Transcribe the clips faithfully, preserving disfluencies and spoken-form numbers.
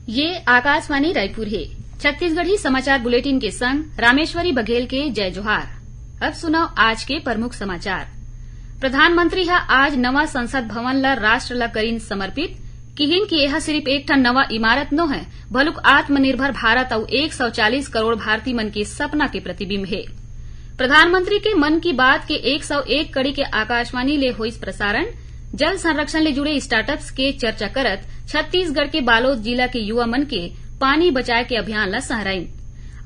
ये आकाशवाणी रायपुर हे। छत्तीसगढ़ी समाचार बुलेटिन के संग रामेश्वरी बघेल के जय जोहार। अब सुनव आज के प्रमुख समाचार। प्रधानमंत्री ह आज नवा संसद भवन ल राष्ट्र ल करिन समर्पित। किहिन कि एह सिरिफ एक ठन नवा इमारत नो हे, बलुक आत्मनिर्भर भारत अउ एक सौ चालीस करोड़ भारतीय मन के सपना के प्रतिबिंब हे। प्रधानमंत्री के मन की बात के एक सौ एक कड़ी के आकाशवाणी ले होइस प्रसारण। जल संरक्षण ले जुड़े स्टार्टअप्स के चर्चा करत छत्तीसगढ़ के बालोद जिला के युवा मन के पानी बचाए के अभियान ल सहराइन।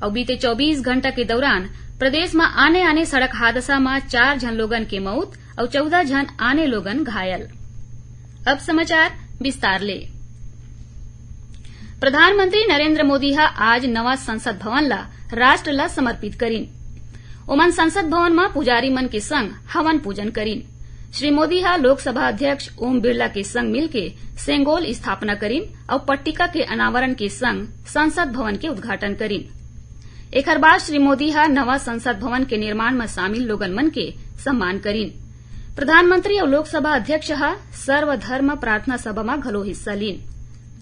अउ बीते चौबीस घंटा के दौरान प्रदेश म आने-आने सड़क हादसा म चार झन लोगन के मउत अउ चौदह झन आने लोगन घायल। अब समाचार विस्तार ले। प्रधानमंत्री नरेंद्र मोदी ह आज नवा संसद भवन ल राष्ट्र ल समर्पित करिन। ओमन संसद भवन म पुजारी मन के संग हवन पूजन करिन। श्री मोदी ह लोकसभा अध्यक्ष ओम बिरला के संग मिलके सेंगोल स्थापना करिन अउ पट्टिका के अनावरण के संग संसद भवन के उद्घाटन करिन। एखर बाद श्री मोदी ह नवा संसद भवन के निर्माण म शामिल लोगन मन के सम्मान करिन। प्रधानमंत्री अउ लोकसभा अध्यक्ष ह सर्वधर्म प्रार्थना सभा म घलो हिस्सा लीन।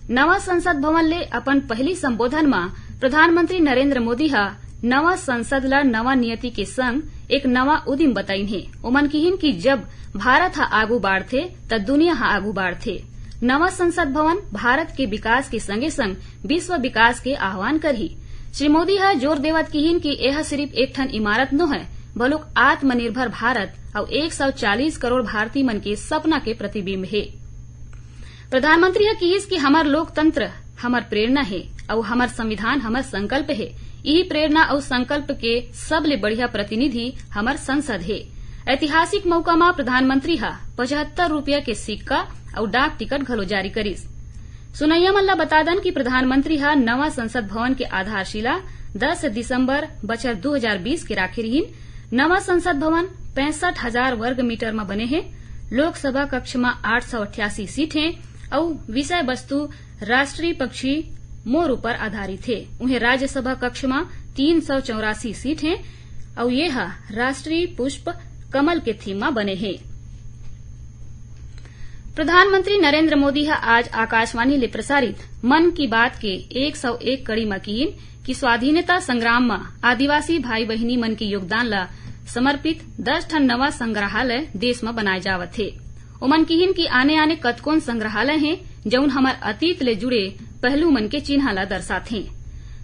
नवा संसद भवन ले अपन पहिली संबोधन म प्रधानमंत्री नरेंद्र मोदी ह नवा संसद ल नवा नियति के संग एक नवा उदिम बताइन हे। ओमन किहिन कि जब भारत ह आगू बाढ़थे, त दुनिया ह आगू बाढ़थे। नवा संसद भवन भारत के विकास के संगे-संग विश्व विकास के आह्वान करही। श्री मोदी ह जोर देवत किहिन कि एह सिरिफ एक ठन इमारत नो हे, बलुक आत्मनिर्भर भारत अउ एक सौ चालीस करोड़ भारतीय मन के सपना के प्रतिबिंब हे। प्रधानमंत्री ह किहिस कि हमर लोकतंत्र हमर प्रेरणा हे अउ हमर संविधान हमर संकल्प हे। इही प्रेरणा अउ संकल्प के सबले बढ़िया प्रतिनिधि हमर संसद हे। ऐतिहासिक मउका म प्रधानमंत्री ह पचहत्तर रुपया के सिक्का अउ डाक टिकट घलो जारी करिस। सुनइया मन ल बता दन कि प्रधानमंत्री ह नवा संसद भवन के आधारशिला दस दिसंबर बछर दू हजार बीस के राखे रिहिन। नवा संसद भवन पैंसठ हजार वर्ग मीटर म बने हे। लोकसभा कक्ष म आठ सौ अट्ठासी सीट हे अउ विषय वस्तु राष्ट्रीय पक्षी मोर ऊपर आधारित हे। उहें, राज्यसभा कक्ष म तीन सौ चौरासी सीट हे अउ ये ह राष्ट्रीय पुष्प कमल के थीम म बने हे। प्रधानमंत्री नरेंद्र मोदी ह आज आकाशवाणी ले प्रसारित मन की बात के एक सौ एक कड़ी म किहिन कि स्वाधीनता संग्राम म आदिवासी भाई बहिनी मन के योगदान ल समर्पित दस ठन नवा संग्रहालय देश म बनाए जावत हे। ओमन किहिन कि आने-आने कतकोन संग्रहालय हे, जउन हमर अतीत ले जुड़े पहलू मन के चिन्हा ल दर्शाथे।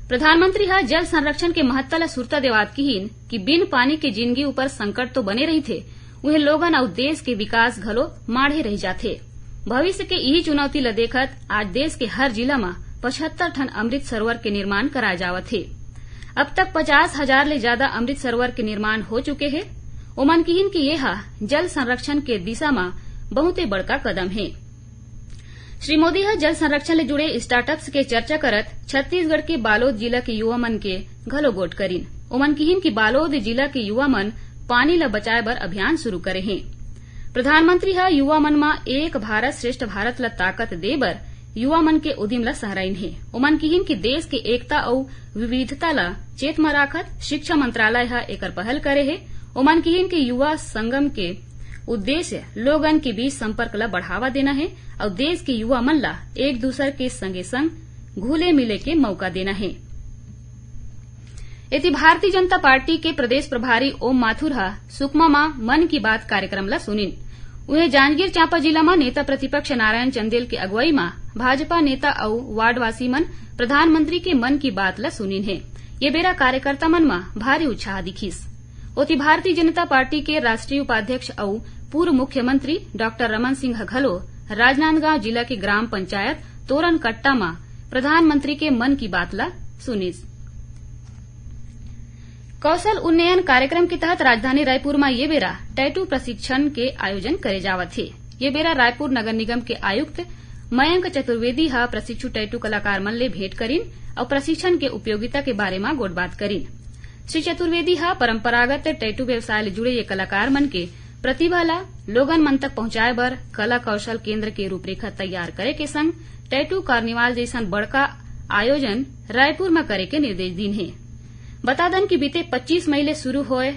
प्रधानमंत्री ह जल संरक्षण के महत्ता ल सुरता देवात किहिन कि बिन पानी के जिनगी ऊपर संकट तो बने रहिथे, उहें लोगन अउ देश के विकास घलो माढ़े रहि जाथे। भविष्य के इही चुनौती ल देखत आज देश के हर जिला म पचहत्तर ठन अमृत सरोवर के निर्माण कराए जावत हे। अब तक पचास हजार ले जादा अमृत सरोवर के निर्माण हो चुके हे। ओमन किहिन कि ये ह जल संरक्षण के दिशा म बहुते बड़का कदम हे। श्री मोदी ह जल संरक्षण ले जुड़े स्टार्टअप्स के चर्चा करत छत्तीसगढ़ के बालोद जिला के युवा मन के घलो गोठ करिन। ओमन किहिन कि बालोद जिला के युवा मन पानी ल बचाए बर अभियान शुरू करे हे। प्रधानमंत्री ह युवा मन म एक भारत श्रेष्ठ भारत ल ताकत दे बर युवा मन के उदिम ल सहराइन हे। ओमन किहिन कि देश के एकता अउ विविधता ल चेत म राखत शिक्षा मंत्रालय ह एकर पहल करे हे। ओमन किहिन कि युवा संगम के उद्देश्य लोगन के बीच संपर्क ल बढ़ावा देना हे अउ देश के युवा मन ल एक दूसर के संगे संग घुले मिले के मौका देना हे। एति भारतीय जनता पार्टी के प्रदेश प्रभारी ओम माथुर ह सुकमा म मन की बात कार्यक्रम ल सुनिन। उहें, जांजगीर चांपा जिला म नेता प्रतिपक्ष नारायण चंदेल के अगुवाई म भाजपा नेता अउ वार्डवासी मन प्रधानमंत्री के मन की बात ल सुनिन हे। ये बेरा कार्यकर्ता मन म भारी उत्साह दिखिस। ओति, भारतीय जनता पार्टी के राष्ट्रीय उपाध्यक्ष अउ पूर्व मुख्यमंत्री डॉक्टर रमन सिंह ह घलो राजनांदगांव जिला के ग्राम पंचायत तोरनकट्टा म प्रधानमंत्री के मन की बात ल सुनिस। कौशल उन्नयन कार्यक्रम के तहत राजधानी रायपुर म ये बेरा टैटू प्रशिक्षण के आयोजन करे जावत हे। ये बेरा रायपुर नगर निगम के आयुक्त मयंक चतुर्वेदी ह प्रशिक्षु टैटू कलाकार मन ले भेंट करिन अउ प्रशिक्षण के उपयोगिता के बारे म गोठबात करिन। श्री चतुर्वेदी ह परंपरागत टैटू व्यवसाय ले जुड़े ये कलाकार मन के प्रतिभा ल लोगन मन तक पहुंचाए बर कला कौशल केंद्र के रूपरेखा तैयार करे के संग टैटू कार्निवाल जइसन बड़का आयोजन रायपुर म करे के निर्देश दीन हे। बता दन कि बीते पच्चीस मई ले शुरू होए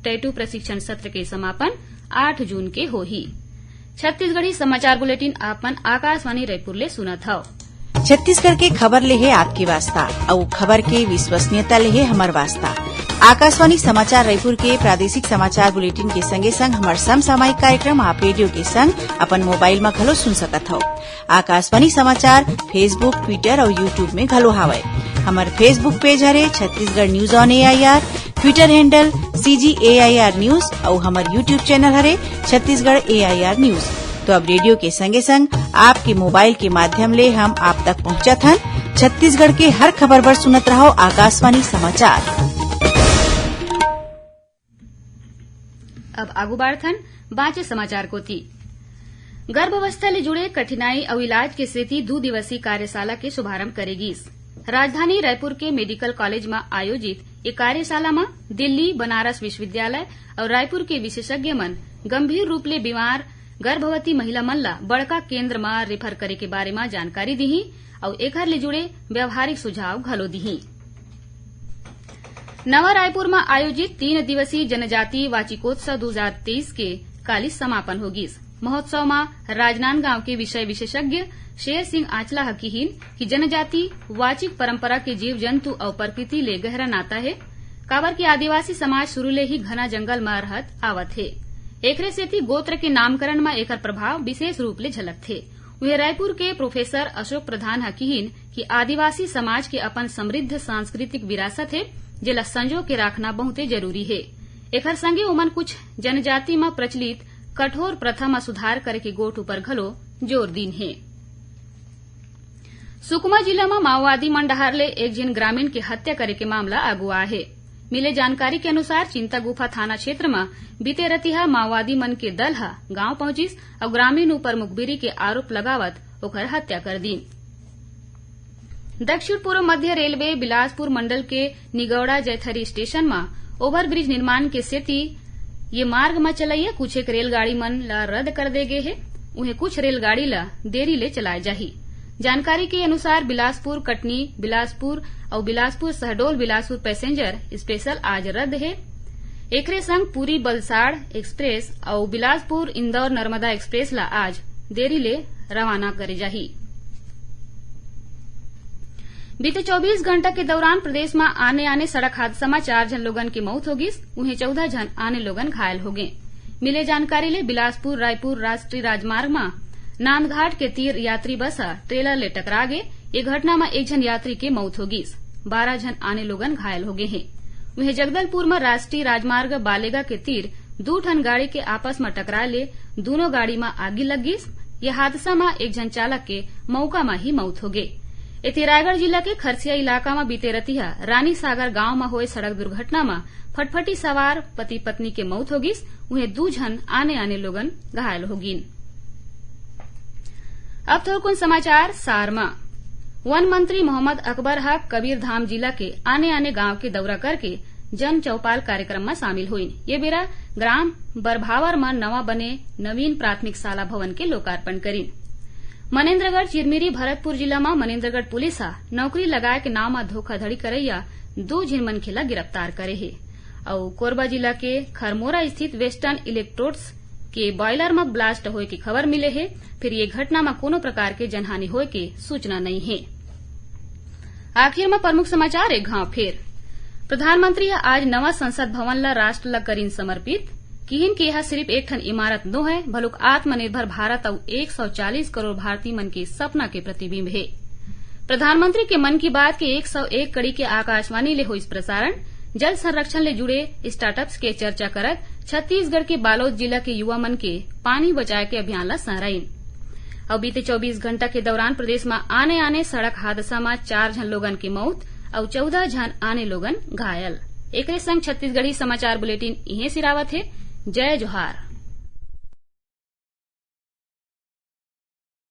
टैटू प्रशिक्षण सत्र के समापन आठ जून के होही। छत्तीसगढ़ी समाचार बुलेटिन आप मन आकाशवाणी रायपुर ले सुनत हव। छत्तीसगढ़ के खबर ले हे आपके वास्ता, अउ खबर के विश्वसनीयता ले हे हमर वास्ता। आकाशवाणी समाचार रायपुर के प्रादेशिक समाचार बुलेटिन के संगे संग हमर समसामयिक कार्यक्रम आप रेडियो के संग अपन मोबाइल म घलो सुन सकत हव। आकाशवाणी समाचार Facebook, Twitter अउ YouTube में घलो हावय। हमर Facebook पेज हरे Chhattisgarh News on A I R, Twitter handle C G A I R News अउ हमर YouTube चैनल हरे Chhattisgarh A I R News। तो अब रेडियो के संगे संग आपके मोबाइल के माध्यम ले हम आप तक पहुंचत हन। छत्तीसगढ़ के हर खबर बर सुनत रहव आकाशवाणी समाचार। अब आगू बाढ़थन बांचे समाचार कोति। गर्भावस्था ले जुड़े कठिनाई अउ इलाज के सेती दू दिवसीय कार्यशाला के शुभारंभ करे गीस। राजधानी रायपुर के मेडिकल कॉलेज म आयोजित ये कार्यशाला म दिल्ली, बनारस विश्वविद्यालय अउ रायपुर के विशेषज्ञ मन गंभीर रूप ले बीमार गर्भवती महिला मन ल बड़का केंद्र म रेफर करे के बारे म जानकारी दिही अउ एखर ले जुड़े व्यावहारिक सुझाव घलो दिही। नवा रायपुर म आयोजित तीन दिवसीय जनजाति वाचिकोत्सव दू हजार तेईस के काली समापन होगिस। महोत्सव म राजनांदगांव के विषय विशेषज्ञ शेर सिंह आंचला ह किहिन कि जनजाति वाचिक परंपरा के जीव जंतु अउ प्रकृति ले गहरा नाता हे, काबर कि आदिवासी समाज शुरू ले ही घना जंगल म रहत आवत हे। एकरे सेती गोत्र के नामकरण म एकर प्रभाव विशेष रूप ले झलकथे। उहें, रायपुर के प्रोफेसर अशोक प्रधान ह किहिन कि आदिवासी समाज के अपन समृद्ध सांस्कृतिक विरासत हे, जेला संजो के राखना बहुते जरूरी हे। एखर संगे ओमन कुछ जनजाति म प्रचलित कठोर प्रथा म सुधार करे के गोठ ऊपर घलो जोर दीन हे। सुकमा जिला म माओवादी मन डहार ले एक झिन ग्रामीण के हत्या करे के मामला आगू आए हे। मिले जानकारी के अनुसार, चिंतागुफा थाना क्षेत्र म बीते रतिहा माओवादी मन के दल ह गांव पहुंचिस अउ ग्रामीण ऊपर मुखबिरी के आरोप लगावत ओकर हत्या कर दीन। दक्षिण पूर्व मध्य रेलवे बिलासपुर मंडल के निगौड़ा जैथरी स्टेशन म ओवरब्रिज निर्माण के सेती ये मार्ग म चलइया कुछ एक रेलगाड़ी मन ल रद्द कर दे गे हे। उहें, कुछ रेलगाड़ी ल देरी ले चलाए जाही। जानकारी के अनुसार, बिलासपुर कटनी बिलासपुर अउ बिलासपुर शहडोल बिलासपुर पैसेंजर स्पेशल आज रद्द हे। एकरे संग पुरी बलसाड़ एक्सप्रेस अउ बिलासपुर इंदौर नर्मदा एक्सप्रेस ल आज देरी ले रवाना करे जाही। बीते चौबीस घंटा के दौरान प्रदेश म आने-आने सड़क हादसा म चार झन लोगन के मौत होगिस, उहें चौदह झन आने लोगन घायल होगे। मिले जानकारी ले बिलासपुर रायपुर राष्ट्रीय राजमार्ग म नांदघाट के तीर यात्री बस ह ट्रेलर ले टकरा गे। ये घटना म एक झन यात्री के मौत होगिस, बारह झन आने लोगन घायल होगे हे। उहें, जगदलपुर म राष्ट्रीय राजमार्ग बालेगा के तीर दू ठन गाड़ी के आपस म टकराए ले दूनों गाड़ी म आगी लग गिस। ये हादसा म एक झन चालक के मौका म ही मौत होगे। एती, रायगढ़ जिला के खरसिया इलाका म बीते रतिहा रानी सागर गांव म होए सड़क दुर्घटना म फटफटी सवार पति पत्नी के मौत होगिस, उहें दू झन आने-आने लोगन घायल होगिन। अब थोरकुन समाचार सार म। वन मंत्री मोहम्मद अकबर ह कबीरधाम जिला के आने-आने गांव के दौरा करके जन चौपाल कार्यक्रम म शामिल होइन। ये बेरा ग्राम बरभावर म नवा बने नवीन प्राथमिक शाला भवन के लोकार्पण करिन। मनेन्द्रगढ़ चिरमिरी भरतपुर जिला म मनेन्द्रगढ़ पुलिस ह नौकरी लगाए के नाव म धोखाधड़ी करइया दू झिन मनखे ल गिरफ्तार करे हे। अउ कोरबा जिला के खरमोरा स्थित वेस्टर्न इलेक्ट्रोड्स के बॉयलर म ब्लास्ट होए के खबर मिले हे, फिर ये घटना म कोनो प्रकार के जनहानि होए के सूचना नइ हे। आखिर म प्रमुख समाचार एक घांव फेर। प्रधानमंत्री ह आज नवा संसद भवन ल राष्ट्र ल करिन समर्पित। किहिन कि एहा सिरिफ एक ठन इमारत नोहय, भलुक आत्मनिर्भर भारत अउ एक सौ चालीस करोड़ भारतीय मन के सपना के प्रतिबिंब हे। प्रधानमंत्री के मन की बात के एक सौ एक कड़ी के आकाशवाणी ले होइस प्रसारण। जल संरक्षण ले जुड़े स्टार्टअप्स के चर्चा करत छत्तीसगढ़ के बालोद जिला के युवा मन के पानी बचाए के अभियान ल सहराइन। अउ बीते चौबीस घंटा के दौरान प्रदेश म आने-आने सड़क हादसा म चार झन लोगन के मौत अउ चौदह झन आने लोगन घायल। एकरे संग छत्तीसगढ़ी समाचार बुलेटिन इहें सिरावत हे। जय जोहार।